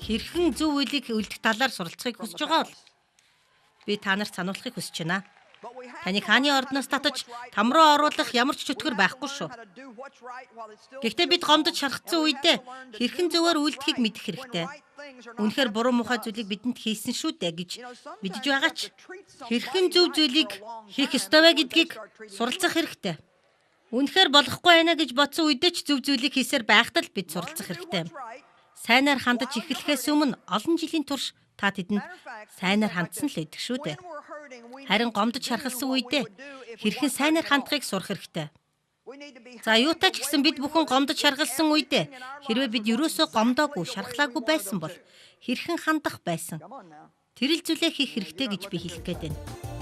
Хэрхэн зөв үйлийг үлдэх талаар суралцахыг хүсэж байгаа бол би та нарт сануулахыг хүсэж байна. Таныг хааны ордноос татаж там руу оруулах ямар ч чөтгөр байхгүй шүү. Гэхдээ бид гомдож шархсан үедээ хэрхэн зөвөөр үйлдэхийг мэдэх хэрэгтэй. Үнэхээр буруу мухай зүйлийг бидэнд хийсэн шүү дээ гэж мэдэж байгаа ч хэрхэн зөв зүйлийг хийх ёстой вэ гэдгийг суралцах хэрэгтэй. Үнэхээр болохгүй байна гэж бодсон үедээ ч зөв зүйлийг хийсээр байхдаа л бид суралцах хэрэгтэй. Сайнаар хандаж эхлэхээс өмнө олон жилийн турш та тэдэнд сайнаар хандсан л байдаг шүү дээ. Харин гомдож шархалсан үедээ хэрхэн сайнаар хандахыг сурах хэрэгтэй. За, юутай ч гэсэн бид бүхэн гомдож шархалсан үедээ хэрвээ бид ерөөсөө гомдоогүй, шархлаагүй байсан бол хэрхэн хандах байсан, тэр л зүйлээ хийх хэрэгтэй гэж би хэлэх гээд байна.